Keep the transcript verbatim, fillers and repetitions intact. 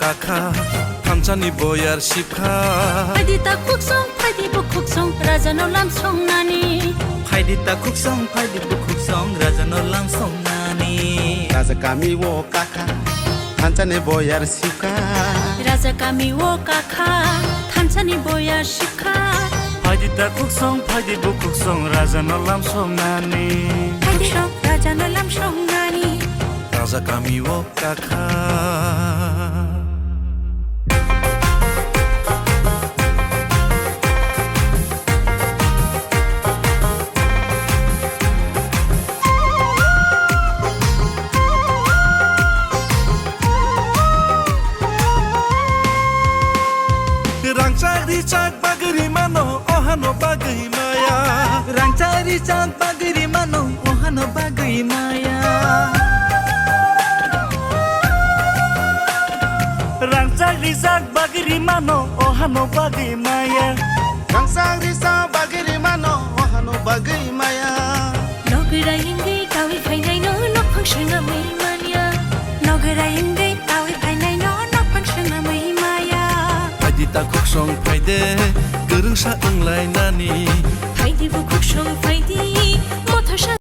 Kha, thansa ni boyar sipkha. Phaidi ta khuksong, phaidi bukhuksong, raja no lam songnani. Phaidi ta khuksong, phaidi bukhuksong, raja no lam songnani. Raja kami o kakha, thansa ni boyar sipkha. Raja kami o kakha, thansa ni boyar sipkha. Phaidi ta khuksong, phaidi bukhuksong, raja no lam songnani. Phaidi rok, raja no lam songnani. Raja kami o kakha. Rangchak richak bagwi rimano, ohano bagwi maya. Rangchak richak bagwi rimano, ohano bagwi maya. Rangchak rijak bagwi rimano, ohano bagwi maya. Rangchak rijak bagwi rimano, ohano bagwi maya. Nogwrai wngwi kawi phainaino nokphang swnamwi manya. Nogwrai wngwi kawi phainaino nokphang swnamwi maya. Phaidi ta khuksong phaide, kwrwngsa wnglainani. Phaidi bukhuksong phaidi, motha sa